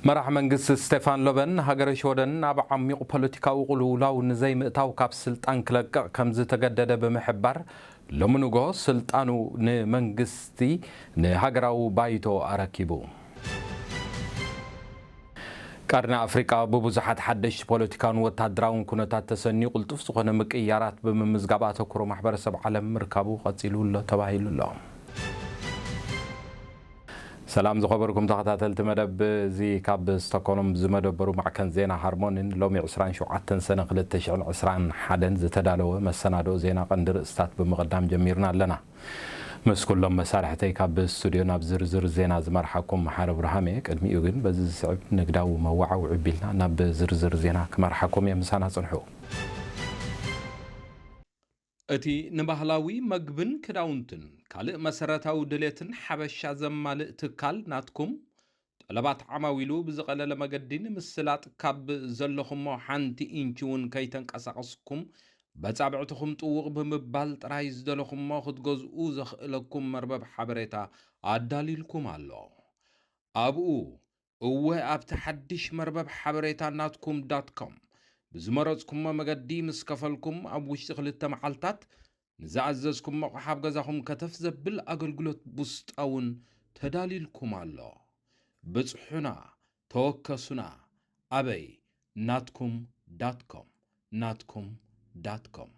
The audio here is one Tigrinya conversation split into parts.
መራሕ መንግስቲ ስቴፋን ሎበን፣ ሃገረ ሽወደን ናብ ዓሚቕ ፖለቲካዊ ቅልውላው ንዘይምእታው ካብ ስልጣን ክለቅቕ ከም ዝተገደደ ብምሕባር፣ ሎሚ ንጎ ስልጣኑ ንመንግስቲ፣ ንሃገራዊ ባይቶ ኣረኪቡ። ቀርኒ ኣፍሪቃ ብብዙሓት ሓደሽቲ ፖለቲካውን ወታደራውን ኩነታት ተሰንዩ፣ ቅልጡፍ ዝኾነ ምቅይያራት ብምምዝጋብ ኣተኩሮ ማሕበረሰብ ዓለም ምርካቡ ቀጺሉ ኣሎ ተባሂሉ ኣሎ። ሰላም ዝኸበርኩም ተኸታተልቲ መደብ፣ እዚ ካብ ስቶኮልም ዝመደበሩ ማዕከን ዜና ሃርሞኒን ሎሚ ዕስራን ሸውዓተን ሰነ ክልተ ሽሕን ዕስራን ሓደን ዝተዳለወ መሰናድኦ ዜና ቀንዲ ርእስታት ብምቕዳም ጀሚርና ኣለና። ምስ ኩሎም መሳርሕተይ ካብ ስቱድዮ ናብ ዝርዝር ዜና ዝመርሓኩም መሓሪ ብርሃም እየ። ቅድሚኡ ግን በዚ ዝስዕብ ንግዳዊ መዋዓውዒ ቢልና ናብ ዝርዝር ዜና ክመርሓኩም እየ። ምሳና ጽንሑ። እቲ ንባህላዊ መግብን ክዳውንትን ካልእ መሰረታዊ ድሌትን ሓበሻ ዘማልእ ትካል ናትኩም፣ ጠለባት ዓማዊሉ ብዝቐለለ መገዲ ንምስላጥ ካብ ዘለኹሞ ሓንቲ ኢንቺ እውን ከይተንቀሳቐስኩም በጻብዕትኹም ጥውቕ ብምባል ጥራይ ዝደለኹሞ ክትገዝኡ ዘኽእለኩም መርበብ ሓበሬታ ኣዳሊልኩም ኣሎ። ኣብኡ፣ እወ፣ ኣብቲ ሓድሽ መርበብ ሓበሬታ ናትኩም ዳት ኮም ብዝመረጽኩሞ መገዲ ምስ ከፈልኩም፣ ኣብ ውሽጢ ክልተ መዓልታት ንዝኣዘዝኩም ኣቕሓ ኣብ ገዛኹም ከተፍ ዘብል ኣገልግሎት ቡስጣ እውን ተዳሊልኩም ኣሎ። ብጽሑና፣ ተወከሱና። ኣበይ? ናትኩም ዳት ኮም፣ ናትኩም ዳት ኮም።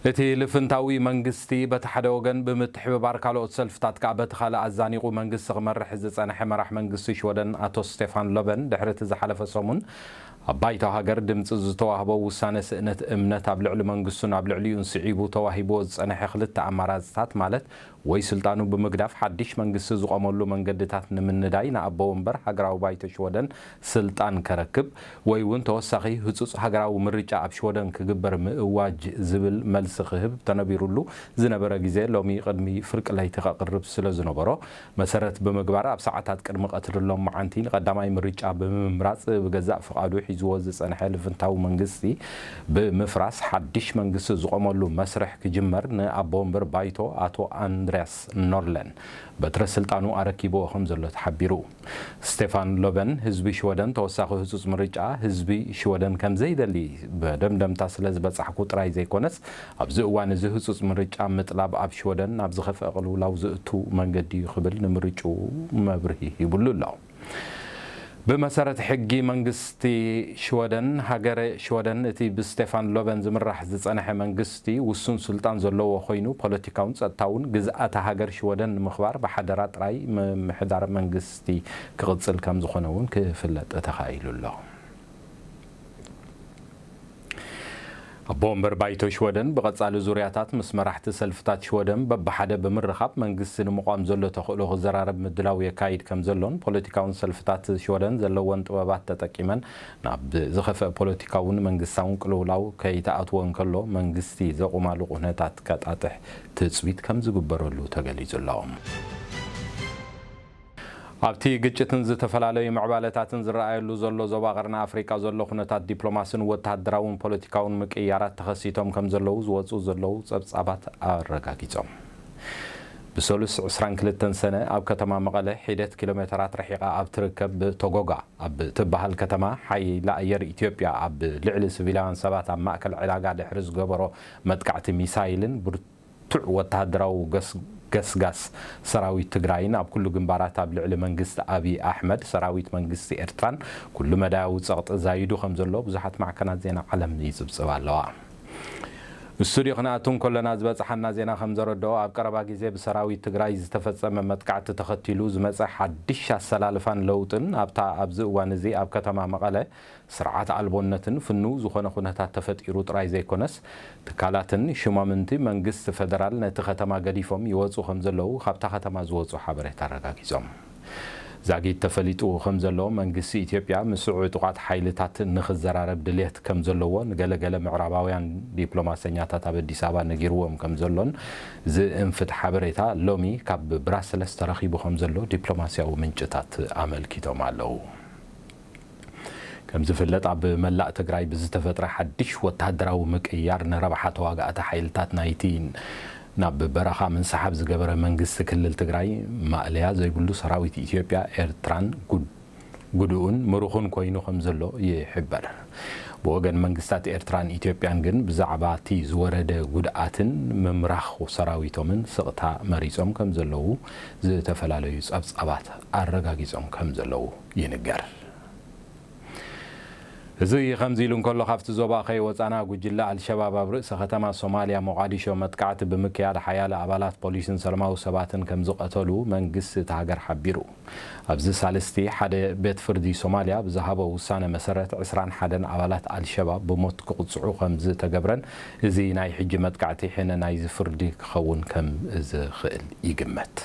እቲ ልፍንታዊ መንግስቲ በቲ ሓደ ወገን ብምትሕብባር ካልኦት ሰልፍታት ከኣ በቲ ካልእ ኣዛኒቑ መንግስቲ ክመርሕ ዝጸንሐ መራሕ መንግስቲ ሽወደን ኣቶ ስቴፋን ሎበን ድሕሪ እቲ ዝሓለፈ ሰሙን ኣብ ባይቶ ሃገር ድምጺ ዝተዋህቦ ውሳነ ስእነት እምነት ኣብ ልዕሊ መንግስቱን ኣብ ልዕሊኡን ስዒቡ ተዋሂብዎ ዝጸንሐ ክልተ ኣማራጽታት ማለት ወይ ስልጣኑ ብምግዳፍ ሓድሽ መንግስቲ ዝቖመሉ መንገድታት ንምንዳይ ንኣቦ ወንበር ሃገራዊ ባይቶ ሽወደን ስልጣን ከረክብ ወይ እውን ተወሳኺ ህጹጽ ሃገራዊ ምርጫ ኣብ ሽወደን ክግበር ምእዋጅ ዝብል መልሲ ክህብ ተነቢሩሉ ዝነበረ ግዜ ሎሚ ቅድሚ ፍርቂ ለይቲ ከቕርብ ስለ ዝነበሮ መሰረት ብምግባር ኣብ ሰዓታት ቅድሚ ቀትሪ ሎም መዓንቲ ንቀዳማይ ምርጫ ብምምራጽ ብገዛእ ፍቓዱ ሒዝዎ ዝጸንሐ ልፍንታዊ መንግስቲ ብምፍራስ ሓድሽ መንግስቲ ዝቖመሉ መስርሕ ክጅመር ንኣቦ ወንበር ባይቶ ኣቶ ኣንድርያስ ኖርለን በትረ ስልጣኑ ኣረኪብዎ ከም ዘሎ ተሓቢሩ። ስቴፋን ሎበን ህዝቢ ሽወደን ተወሳኺ ህጹጽ ምርጫ ህዝቢ ሽወደን ከም ዘይደሊ መደምደምታ ስለ ዝበጻሕኩ ጥራይ ዘይኮነስ ኣብዚ እዋን እዚ ህጹጽ ምርጫ ምጥላብ ኣብ ሽወደን ናብ ዝኸፍአ ቅልውላው ዝእቱ መንገዲ እዩ ክብል ንምርጭኡ መብርሂ ሂብሉ ኣሎ። ብመሰረት ሕጊ መንግስቲ ሽወደን፣ ሃገረ ሽወደን እቲ ብስቴፋን ሎበን ዝምራሕ ዝጸንሐ መንግስቲ ውሱን ስልጣን ዘለዎ ኮይኑ ፖለቲካውን ጸጥታውን ግዝኣተ ሃገር ሽወደን ንምኽባር ብሓደራ ጥራይ ምምሕዳር መንግስቲ ክቕጽል ከም ዝኾነ እውን ክፍለጥ ተኻኢሉ ኣሎ። ኣቦ ወንበር ባይቶ ሽወደን ብቐጻሊ ዙርያታት ምስ መራሕቲ ሰልፍታት ሽወደን በብሓደ ብምርኻብ መንግስቲ ንምቋም ዘሎ ተኽእሎ ክዘራረብ ምድላው የካይድ ከም ዘሎን ፖለቲካውን ሰልፍታት ሽወደን ዘለወን ጥበባት ተጠቂመን ናብ ዝኸፍአ ፖለቲካውን መንግስታውን ቅልውላው ከይተኣትወ እንከሎ መንግስቲ ዘቑማሉ ኩነታት ከጣጥሕ ትጽቢት ከም ዝግበረሉ ተገሊጹ ኣሎ። ኣብቲ ግጭትን ዝተፈላለዩ ምዕባለታትን ዝረኣየሉ ዘሎ ዞባ ቀርኒ ኣፍሪቃ ዘሎ ኩነታት ዲፕሎማስን ወተሃደራውን ፖለቲካውን ምቅይያራት ተኸሲቶም ከም ዘለዉ ዝወፁ ዘለዉ ጸብጻባት ኣረጋጊጾም። ብሰሉስ ዕስራን ክልተን ሰነ ኣብ ከተማ መቐለ ሒደት ኪሎ ሜተራት ርሒቓ ኣብ ትርከብ ቶጎጋ ኣብ ትበሃል ከተማ ሓይሊ ኣየር ኢትዮጵያ ኣብ ልዕሊ ሲቪላውያን ሰባት ኣብ ማእከል ዕዳጋ ድሕሪ ዝገበሮ መጥቃዕቲ ሚሳይልን ብርቱዕ ወተሃደራዊ ገስ-፣ ገስጋስ ሰራዊት ትግራይን ኣብ ኩሉ ግንባራት ኣብ ልዕሊ መንግስቲ ኣብይ ኣሕመድ ሰራዊት መንግስቲ ኤርትራን ኩሉ መዳያዊ ጸቕጢ ዛይዱ ከም ዘሎ ብዙሓት ማዕከናት ዜና ዓለም ይጽብጽባ ኣለዋ። ስቱድዮ ክንኣቱ እንከለና ዝበጽሓና ዜና ከም ዘረድኦ፣ ኣብ ቀረባ ግዜ ብሰራዊት ትግራይ ዝተፈጸመ መጥቃዕቲ ተኸቲሉ ዝመጸ ሓድሽ ኣሰላልፋን ለውጥን ኣብታ ኣብዚ እዋን እዚ ኣብ ከተማ መቐለ ስርዓት ኣልቦነትን ፍኑው ዝኾነ ኩነታት ተፈጢሩ ጥራይ ዘይኮነስ፣ ትካላትን ሽማምንቲ መንግስቲ ፈደራል ነቲ ከተማ ገዲፎም ይወጹ ከም ዘለዉ ካብታ ከተማ ዝወጹ ሓበሬታ ኣረጋጊጾም። ዛጊት ተፈሊጡ ከም ዘሎ መንግስቲ ኢትዮጵያ ምስ ዕጡቓት ሓይልታት ንኽዘራረብ ድልየት ከም ዘለዎ ንገለገለ ምዕራባውያን ዲፕሎማሰኛታት ኣብ ኣዲስ ኣበባ ነጊርዎም ከም ዘሎን ዝእንፍት ሓበሬታ ሎሚ ካብ ብራስለስ ተረኺቡ ከም ዘሎ ዲፕሎማስያዊ ምንጭታት ኣመልኪቶም ኣለዉ። ከም ዝፍለጥ ኣብ መላእ ትግራይ ብዝተፈጥረ ሓድሽ ወተሃደራዊ ምቅይያር ንረብሓ ተዋጋእቲ ሓይልታት ናይቲ ናብ በረኻ ምንስሓብ ዝገበረ መንግስቲ ክልል ትግራይ ማእለያ ዘይብሉ ሰራዊት ኢትዮጵያ ኤርትራን ጉድ-፣ ጉድኡን ምሩኹን ኮይኑ ከም ዘሎ ይሕበር። ብወገን መንግስታት ኤርትራን ኢትዮጵያን ግን ብዛዕባ እቲ ዝወረደ ጉድኣትን ምምራኽ ሰራዊቶምን ስቕታ መሪጾም ከም ዘለዉ ዝተፈላለዩ ጸብጻባት ኣረጋጊጾም ከም ዘለዉ ይንገር። እዚ ከምዚ ኢሉ እንከሎ፣ ካብቲ ዞባ ከይወጻና፣ ጉጅለ ኣልሸባብ ኣብ ርእሰ ከተማ ሶማልያ ሞቓዲሾ መጥቃዕቲ ብምክያድ ሓያለ ኣባላት ፖሊስን ሰላማዊ ሰባትን ከም ዝቐተሉ መንግስቲ እታ ሃገር ሓቢሩ። ኣብዚ ሳልስቲ ሓደ ቤት ፍርዲ ሶማልያ ብዝሃቦ ውሳነ መሰረት፣ ዕስራን ሓደን ኣባላት ኣልሸባብ ብሞት ክቕጽዑ ከም ዝተገብረን፣ እዚ ናይ ሕጂ መጥቃዕቲ ሕነ ናይዚ ፍርዲ ክኸውን ከም ዝኽእል ይግመት።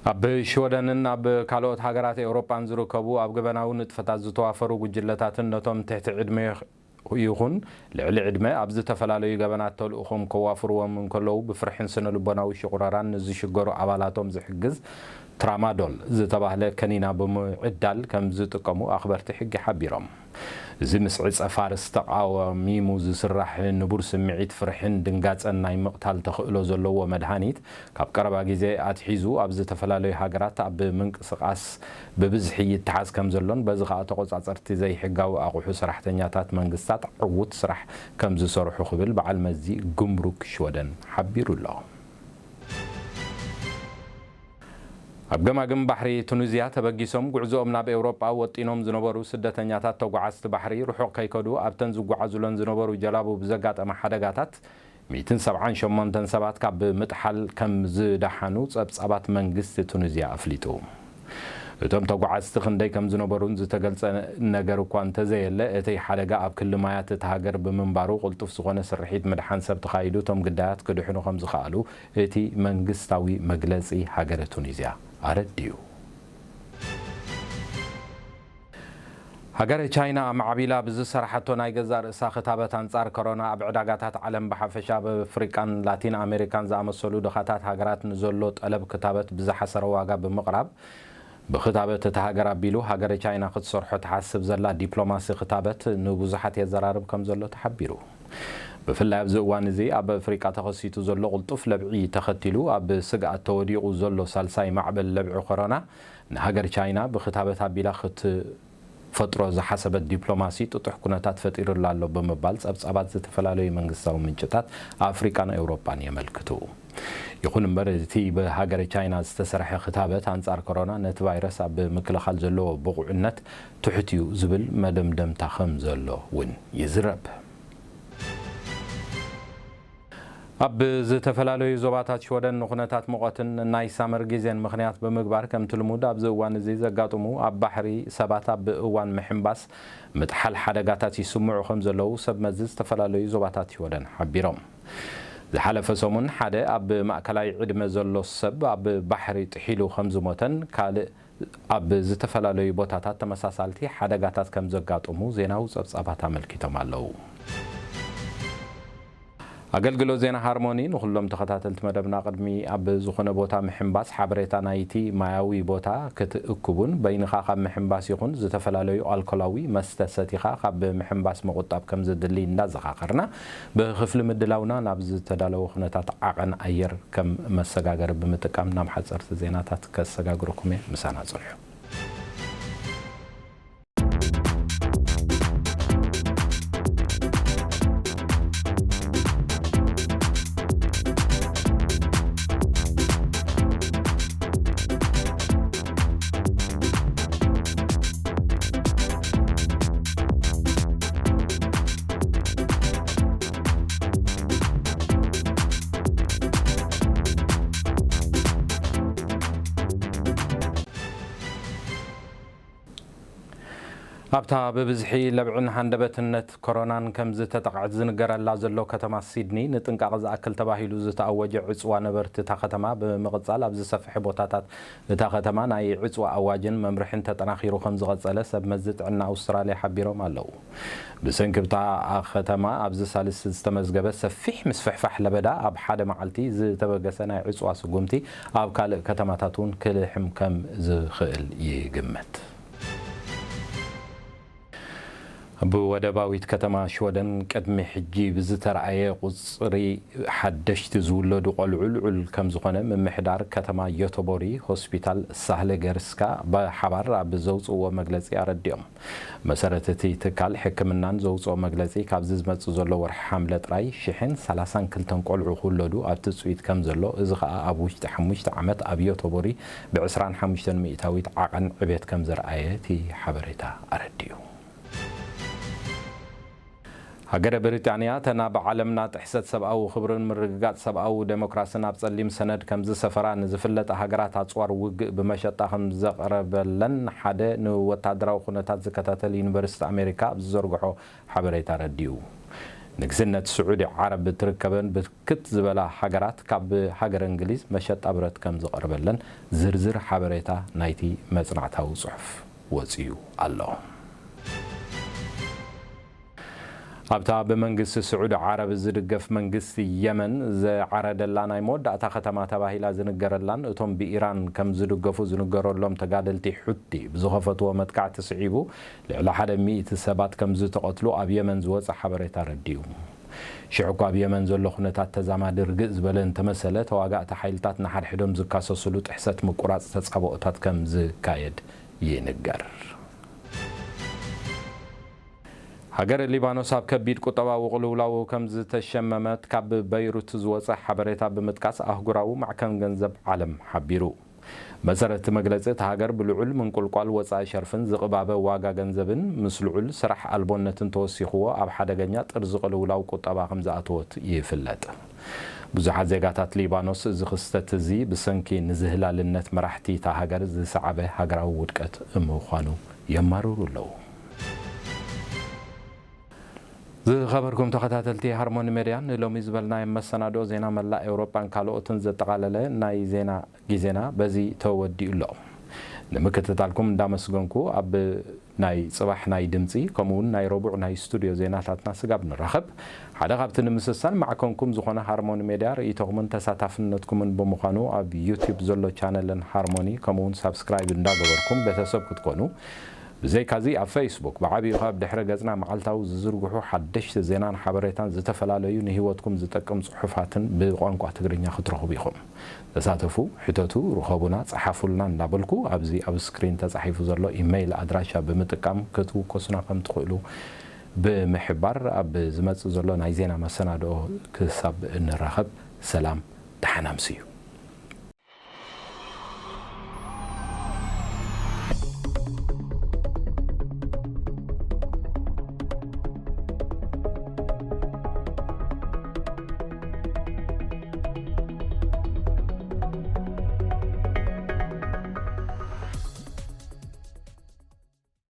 ኣብ ሽወደንን ኣብ ካልኦት ሃገራት ኤውሮጳን ዝርከቡ ኣብ ገበናዊ ንጥፈታት ዝተዋፈሩ ጉጅለታትን ነቶም ትሕቲ ዕድመ ይኹን ልዕሊ ዕድመ ኣብ ዝተፈላለዩ ገበናት ተልእኾም ከዋፍርዎም እንከለዉ ብፍርሕን ስነ ልቦናዊ ሽቑረራን ንዝሽገሩ ኣባላቶም ዝሕግዝ ትራማዶል ዝተባህለ ከኒና ብምዕዳል ከም ዝጥቀሙ ኣኽበርቲ ሕጊ ሓቢሮም። እዚ ምስ ዕጸ ፋርስ ተቓሚሙ ዝስራሕ ንቡር ስምዒት ፍርሕን ድንጋጸን ናይ ምቕታል ተኽእሎ ዘለዎ መድሃኒት፣ ካብ ቀረባ ግዜ ኣትሒዙ ኣብ ዝተፈላለዩ ሃገራት ኣብ ምንቅስቓስ ብብዝሒ ይተሓዝ ከም ዘሎን፣ በዚ ኸኣ ተቖጻጸርቲ ዘይሕጋዊ ኣቑሑ ሰራሕተኛታት መንግስታት ዕዉት ስራሕ ከም ዝሰርሑ ክብል በዓል መዚ ጉምሩክ ሽወደን ሓቢሩ ኣሎ። ኣብ ገማግም ባሕሪ ቱኒዝያ ተበጊሶም ጉዕዞኦም ናብ ኤውሮጳ ወጢኖም ዝነበሩ ስደተኛታት፣ ተጓዓዝቲ ባሕሪ ርሑቕ ከይከዱ ኣብተን ዝጓዓዙለን ዝነበሩ ጀላቡ ብዘጋጠመ ሓደጋታት ሚእትን ሰብዓን ሸሞንተን ሰባት ካብ ምጥሓል ከም ዝደሓኑ ጸብጻባት መንግስቲ ቱኒዝያ ኣፍሊጡ። እቶም ተጓዓዝቲ ክንደይ ከም ዝነበሩን ዝተገልጸ ነገር እኳ እንተዘየለ፣ እቲ ሓደጋ ኣብ ክሊ ማያት እታ ሃገር ብምንባሩ፣ ቅልጡፍ ዝኾነ ስርሒት ምድሓን ሰብ ተኻይዱ፣ እቶም ግዳያት ክድሕኑ ከም ዝኸኣሉ እቲ መንግስታዊ መግለጺ ሃገረ ቱኒዝያ ኣረዲኡ። ሃገረ ቻይና ኣማዕቢላ ብዝሰርሓቶ ናይ ገዛእ ርእሳ ክታበት ኣንጻር ኮሮና፣ ኣብ ዕዳጋታት ዓለም ብሓፈሻ፣ ኣብ ኣፍሪቃን ላቲን ኣሜሪካን ዝኣመሰሉ ድኻታት ሃገራት ንዘሎ ጠለብ ክታበት ብዝሓሰረ ዋጋ ብምቕራብ፣ ብክታበት እታ ሃገር ኣቢሉ፣ ሃገረ ቻይና ክትሰርሖ ትሓስብ ዘላ ዲፕሎማሲ ክታበት ንብዙሓት የዘራርብ ከም ዘሎ ተሓቢሩ። ብፍላይ ኣብዚ እዋን እዚ ኣብ ኣፍሪቃ ተኸሲቱ ዘሎ ቅልጡፍ ለብዒ ተኸቲሉ፣ ኣብ ስግኣት ተወዲቑ ዘሎ ሳልሳይ ማዕበል ለብዒ ኮሮና፣ ንሃገር ቻይና ብክታበት ኣቢላ ክትፈጥሮ ዝሓሰበት ዲፕሎማሲ ጥጡሕ ኩነታት ፈጢሩላ ኣሎ ብምባል ጸብጻባት ዝተፈላለዩ መንግስታዊ ምንጭታት ኣፍሪቃን ኤውሮጳን የመልክቱ። ይኹን እምበር፣ እቲ ብሃገረ ቻይና ዝተሰርሐ ክታበት ኣንጻር ኮሮና ነቲ ቫይረስ ኣብ ምክልኻል ዘለዎ ብቑዕነት ትሑት እዩ ዝብል መደምደምታ ከም ዘሎ እውን ይዝረብ። ኣብ ዝተፈላለዩ ዞባታት ሽወደን ንኹነታት ሙቐትን ናይ ሳመር ግዜን ምኽንያት ብምግባር፣ ከምቲ ልሙድ ኣብዚ እዋን እዚ ዘጋጥሙ ኣብ ባሕሪ ሰባት ኣብ እዋን ምሕንባስ ምጥሓል ሓደጋታት ይስምዑ ከም ዘለዉ ሰብ መዚ ዝተፈላለዩ ዞባታት ሽወደን ሓቢሮም። ዝሓለፈ ሰሙን ሓደ ኣብ ማእከላይ ዕድመ ዘሎ ሰብ ኣብ ባሕሪ ጥሒሉ ከም ዝሞተን ካልእ ኣብ ዝተፈላለዩ ቦታታት ተመሳሳልቲ ሓደጋታት ከም ዘጋጠሙ ዜናዊ ጸብጻባት ኣመልኪቶም ኣለዉ። ኣገልግሎት ዜና ሃርሞኒ ንኹሎም ተኸታተልቲ መደብና፣ ቅድሚ ኣብ ዝኾነ ቦታ ምሕንባስ፣ ሓበሬታ ናይቲ ማያዊ ቦታ ክትእክቡን በይንኻ ካብ ምሕንባስ ይኹን ዝተፈላለዩ ኣልኮላዊ መስተ ሰቲኻ ካብ ምሕንባስ ምቑጣብ ከም ዝድሊ እንዳዘኻኸርና፣ ብክፍሊ ምድላውና ናብ ዝተዳለወ ኩነታት ዓቐን ኣየር ከም መሰጋገሪ ብምጥቃም ናብ ሓጸርቲ ዜናታት ከሰጋግረኩም እየ። ምሳና ጽንሑ። ኣብታ ብብዝሒ ለብዕን ሃንደበትነት ኮሮናን ከም ዝተጠቕዐት ዝንገረላ ዘሎ ከተማ ሲድኒ፣ ንጥንቃቐ ዝኣክል ተባሂሉ ዝተኣወጀ ዕጽዋ ነበርቲ እታ ከተማ ብምቕጻል፣ ኣብ ዝሰፍሐ ቦታታት እታ ከተማ ናይ ዕጽዋ ኣዋጅን መምርሕን ተጠናኺሩ ከም ዝቐጸለ ሰብ መዚ ጥዕና ኣውስትራልያ ሓቢሮም ኣለዉ። ብሰንኪ እታ ከተማ ኣብዚ ሳልስቲ ዝተመዝገበ ሰፊሕ ምስፍሕፋሕ ለበዳ፣ ኣብ ሓደ መዓልቲ ዝተበገሰ ናይ ዕጽዋ ስጉምቲ ኣብ ካልእ ከተማታት እውን ክልሕም ከም ዝኽእል ይግመት። ብወደባዊት ከተማ ሽወደን ቅድሚ ሕጂ ብዝተረኣየ ቁጽሪ ሓደሽቲ ዝውለዱ ቆልዑ ልዑል ከም ዝኾነ ምምሕዳር ከተማ ዮቶቦሪ ሆስፒታል ሳህለ ገርስካ ብሓባር ኣብ ዘውጽእዎ መግለጺ ኣረዲኦም። መሰረት እቲ ትካል ሕክምናን ዘውጽኦ መግለጺ፣ ካብዚ ዝመጽእ ዘሎ ወርሒ ሓምለ ጥራይ ሽሕን ሰላሳን ክልተን ቆልዑ ክውለዱ ኣብ ትጽቢት ከም ዘሎ፣ እዚ ኸኣ ኣብ ውሽጢ ሓሙሽተ ዓመት ኣብ ዮቶቦሪ ብ ዕስራን ሓሙሽተን ሚእታዊት ዓቐን ዕቤት ከም ዘርኣየ እቲ ሓበሬታ ኣረዲኡ። ሃገረ ብሪጣንያ፣ እተን ኣብ ዓለምና ጥሕሰት ሰብኣዊ ክብርን ምርግጋጽ ሰብኣዊ ዴሞክራስን ኣብ ጸሊም ሰነድ ከም ዝሰፈራ ንዝፍለጣ ሃገራት ኣጽዋር ውግእ ብመሸጣ ከም ዘቕረበለን ሓደ ንወታደራዊ ኩነታት ዝከታተል ዩኒቨርሲቲ ኣሜሪካ ኣብ ዝዘርግሖ ሓበሬታ ኣረዲኡ። ንግስነት ስዑዲ ዓረብ እትርከበን ብርክት ዝበላ ሃገራት፣ ካብ ሃገረ እንግሊዝ መሸጣ ብረት ከም ዝቐርበለን ዝርዝር ሓበሬታ ናይቲ መጽናዕታዊ ጽሑፍ ወጺኡ ኣሎ። ኣብታ ብመንግስቲ ስዑዲ ዓረብ ዝድገፍ መንግስቲ የመን ዝዓረደላ ናይ መወዳእታ ከተማ ተባሂላ ዝንገረላን እቶም ብኢራን ከም ዝድገፉ ዝንገረሎም ተጋደልቲ ሑቲ ብዝኸፈትዎ መጥቃዕቲ ስዒቡ፣ ልዕሊ ሓደ ሚእቲ ሰባት ከም ዝተቐትሉ ኣብ የመን ዝወጸ ሓበሬታ ኣረዲኡ። ሽዑ እኳ ኣብ የመን ዘሎ ኩነታት ተዛማዲ ርግእ ዝበለ እንተመሰለ፣ ተዋጋእቲ ሓይልታት ንሓድሕዶም ዝካሰስሉ ጥሕሰት ምቁራጽ ተጻብኦታት ከም ዝካየድ ይንገር። ሃገረ ሊባኖስ ኣብ ከቢድ ቁጠባዊ ቅልውላው ከም ዝተሸመመት ካብ በይሩት ዝወጸ ሓበሬታ ብምጥቃስ፣ ኣህጉራዊ ማዕከን ገንዘብ ዓለም ሓቢሩ። መሰረት መግለጺ፣ እታ ሃገር ብልዑል ምንቁልቋል ወጻኢ ሸርፍን ዝቕባበ ዋጋ ገንዘብን ምስ ልዑል ስራሕ ኣልቦነትን ተወሲኽዎ ኣብ ሓደገኛ ጥርዚ ቅልውላው ቁጠባ ከም ዝኣተወት ይፍለጥ። ብዙሓት ዜጋታት ሊባኖስ፣ እዚ ክስተት እዚ ብሰንኪ ንዝህላልነት መራሕቲ እታ ሃገር ዝሰዓበ ሃገራዊ ውድቀት ምዃኑ የማርሩ ኣለዉ። ዝኸበርኩም ተኸታተልቲ ሃርሞኒ ሜድያ፣ ንሎሚ ዝበልናዮም መሰናድኦ ዜና መላእ ኤውሮጳን ካልኦትን ዘጠቓለለ ናይ ዜና ግዜና በዚ ተወዲኡ ኣሎ። ንምክትታልኩም እንዳመስገንኩ፣ ኣብ ናይ ጽባሕ ናይ ድምጺ፣ ከምኡ እውን ናይ ረቡዕ ናይ ስቱድዮ ዜናታትና ስጋብ ንራኸብ፣ ሓደ ካብቲ ንምስሳን ማዕከንኩም ዝኾነ ሃርሞኒ ሜድያ ርእይቶኹምን ተሳታፍነትኩምን ብምዃኑ፣ ኣብ ዩቲዩብ ዘሎ ቻነልን ሃርሞኒ፣ ከምኡ እውን ሳብስክራይብ እንዳገበርኩም ቤተሰብ ክትኮኑ፣ ብዘይካዚ ኣብ ፌስቡክ፣ ብዓቢኡ ከኣ ኣብ ድሕረ ገጽና፣ መዓልታዊ ዝዝርግሑ ሓደሽቲ ዜናን ሓበሬታን፣ ዝተፈላለዩ ንህይወትኩም ዝጠቅም ጽሑፋትን ብቋንቋ ትግርኛ ክትረኽቡ ኢኹም። ተሳተፉ፣ ሕተቱ፣ ርኸቡና፣ ጸሓፉልና እንዳበልኩ፣ ኣብዚ ኣብ ስክሪን ተጻሒፉ ዘሎ ኢሜይል ኣድራሻ ብምጥቃም ክትውከሱና ከም ትኽእሉ ብምሕባር፣ ኣብ ዝመጽእ ዘሎ ናይ ዜና መሰናድኦ ክሳብ እንራኸብ፣ ሰላም፣ ደሓን ኣምስዩ።